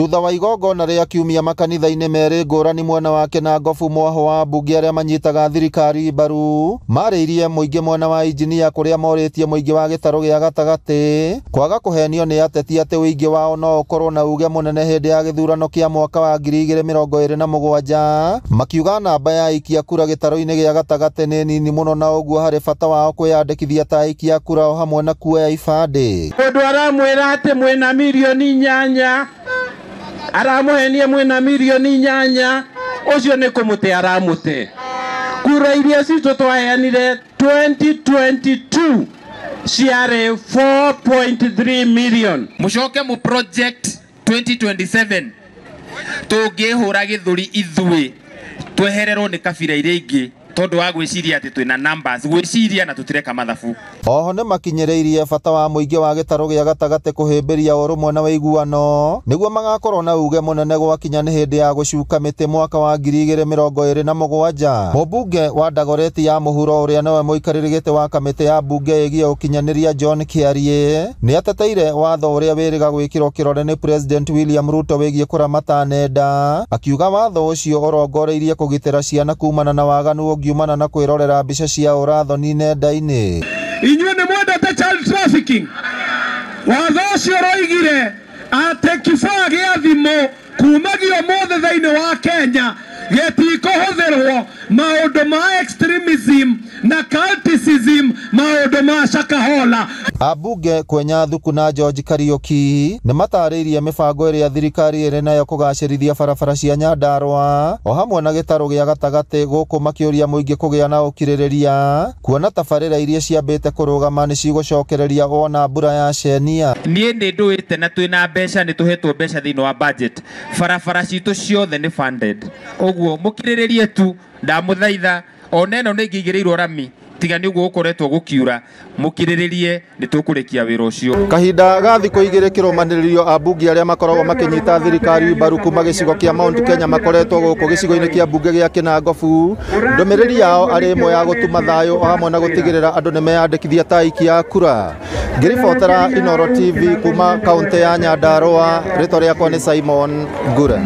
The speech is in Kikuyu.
Thutha wa igongona rĩa kiumia makanitha-inĩ merĩ ngũrani mwena wa Kinangofu mwaho wa mbunge arĩa manyitaga thirikari mbaru marĩirie mũingĩ mwena wa injinia kũrĩa morĩtie mũingĩ wa gĩtarũ gĩa gatagatĩ kwaga kũhenio nĩ ateti atĩ ũingĩ wao no ũkorwo na uge mũnene hĩndĩ ya gĩthurano kĩa mwaka wa 2027 makiuga namba ya aikia kura gĩtarũ-inĩ gĩa gatagatĩ nĩ nini mũno na ũguo harĩ bata wao kwĩyandĩkithia ta aikia kura o hamwe na kuoya ibandĩ. Mũndũ aramwĩra atĩ mwĩna mirioni 8 aramuhenia mwina mirioni 8 ucio ni kumute aramute. Kura iria citũ twaheanire 2022 ciarĩ 4.3 million. Mucoke mu project 2027 tũngĩhũra gĩthũri ithuĩ twehererwo nĩ kabira iria ingĩ tondu wa gwiciria ati twina numbers gwiciria na tutireka mathabu. Oho nĩ makinyĩrĩirie bata wa mũingĩ wa gĩtarũ gĩa gatagatĩ kũhĩmbĩria ũrũmwe na ũiguano nĩguo magakorwo na uge mũnene gwakinya nĩ hĩndĩ ya gũcuka mĩtĩ mwaka wa 2027. Mũmbunge wa Dagoretti ya mũhuro ũrĩa nĩwe mũikarĩri gĩtĩ wa kamĩtĩ ya mbunge ĩgiĩ ũkinyanĩria John Kĩarie nĩ ateteire watho ũrĩa wĩrĩga gwĩkĩrwo kĩrore nĩ President William Ruto wĩgiĩ kũramata nenda, akiuga watho ũcio ũrongoreirie kũgitĩra ciana kumana na waganu ũngiumana na kwĩrorera mbica cia ũrathoni nenda-inĩ. Inyuĩ nĩ mwendete child trafficking. Watho ũcio ũroigire atĩ kĩbaa gĩa thimũ kumagia ũmũthĩ thĩinĩ wa Kenya gĩtikũhũthĩrwo maũndũ ma extremism na culticism, maũndũ ma Shakahola. Ambunge Kwenya Thuku na George Kariuki nĩ matarĩirie mĩbango ĩrĩa thirikari ĩrĩ nayo kũgacĩrithia barabara cia Nyandarua o hamwe na gĩtarũ gĩa gatagatĩ gũkũ makĩũria mũingĩ kũgĩa na ũkirĩrĩria kuona tabarĩra iria ciambĩte kũrũgama nĩ cigũcokereria wona mbura ya cenia. Niĩ nĩ ndũĩte na twĩna mbeca, nĩ tũhetwo mbeca thĩinĩ wa budget, barabara citũ ciothe nĩ funded, ũguo mũkirĩrĩrie tu ndamũthaitha ona ĩno nĩ ingĩigĩrĩirwo rami tiga nĩ ũguo gũkoretwo gũkiura, mũkirĩrĩrie nĩ tũkũrĩkia wĩra ũcio. Kahinda ga thikũ igĩrĩ kĩrũmanĩrĩrio ambunge arĩa makoragwo makĩnyita thirikari mbaru kuma gĩcigo kĩa Mount Kenya makoretwo gũkũ gĩcigo-inĩ kĩa mbunge gĩa Kinangofu, ndũmĩrĩri yao arĩ ĩmwe ya gũtuma thayũ o hamwe na gũtigĩrĩra andũ nĩ meyandĩkithia ta aikia a kura. Ngĩribotera Inooro TV kuma kaũntĩ ya Nyandarua, rĩtwa rĩakwa nĩ Simon Ngure.